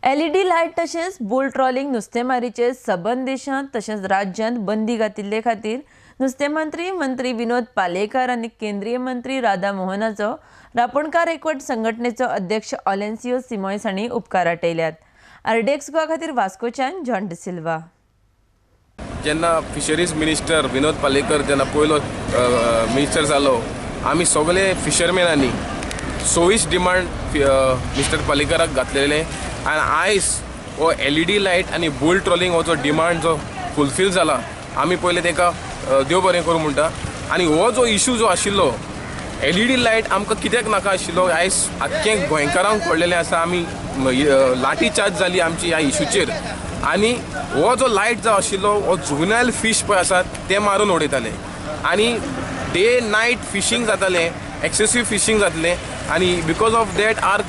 LED light तशेंच bull trawling नुस्तेमारीचेर सबंद देशांत तशेंच राज्यांत बंदी घातिल्ले खातीर नुस्तें मंत्री विनोद पालयेकर आनी केंद्रीय मंत्री राधा मोहनाचो रापोणकार एकवट संघटनेचो अध्यक्ष ऑलेन्सियो सिमॉयस हांणी उपकार आटयल्यात. आरडीएक्स गोवा खातीर वास्कोच्यान जॉन डिसिल्वा. जेन्ना फिशरीज मिनिस्टर विनोद पालयेकर जेन्ना पयलो मिनिस्टर जालो, आमी सगळे फिशरमॅनांनी 26 डिमांड मिस्टर पालयेकराक घातलेले आनी आयज हो एलईडी लायट आनी बुल ट्रॉलिंग हो जो डिमांड जो फुलफील जाला, आमी पयले ताका देव बरें करूं म्हणटा. आनी हो जो इशू जो आशिल्लो एलईडी लायट आमकां कित्याक नाका आशिल्लो, आयज आख्खें गोंयकारांक पडलेलें आसा. आमी लाठी चार्ज जाली आमची ह्या इशूचेर. आनी हो जो लायट जो आशिल्लो हो जुवेनायल फीश पळय आसा ते मारून उडयताले आनी डे नायट फिशींग जातालें, एक्सेसीव फिशींग जातलें आनी because of that are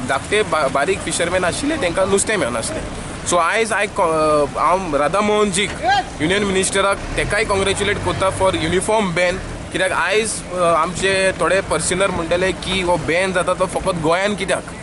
धाकटे बारीक फिशरमॅन आशिल्ले तांकां नुस्तें मेळनासलें. सो आयज हांव राधा मोहनजीक युनियन मिनिस्टराक तेकाय कॉंग्रेच्युलेट करता फॉर युनिफॉर्म बॅन, कित्याक आयज आमचे थोडे पर्सनर म्हणटले की हो बॅन जाता तो फकत गोंयान कित्याक,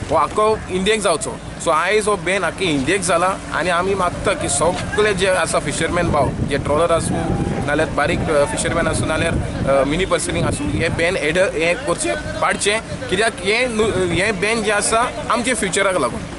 हो आख्खो इंडियेक जावचो. सो आयज हो बॅन आख्खे इंडियेक जाला आनी आमी मागता की सगळे जे आसा फिशरमॅन भाव, जे ट्रॉलर आसूं नाल्यार बारीक फिशरमॅन आसूं नाल्यार मिनी पर्सनिंग आसूं, हे बॅन एड हें करचें पाडचें, कित्याक हें बॅन जें आसा आमचे फ्युचराक लागून.